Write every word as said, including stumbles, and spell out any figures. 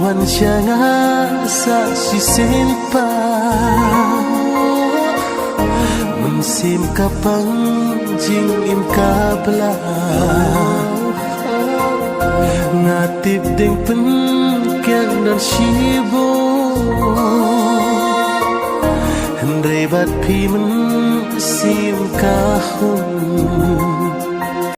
Sha nga sa shisien pat, mynsiem ka pang, jingim ka bylla. Nga tip dang pynkiang don shibun, hynrei bad phi mynsiem ka hun.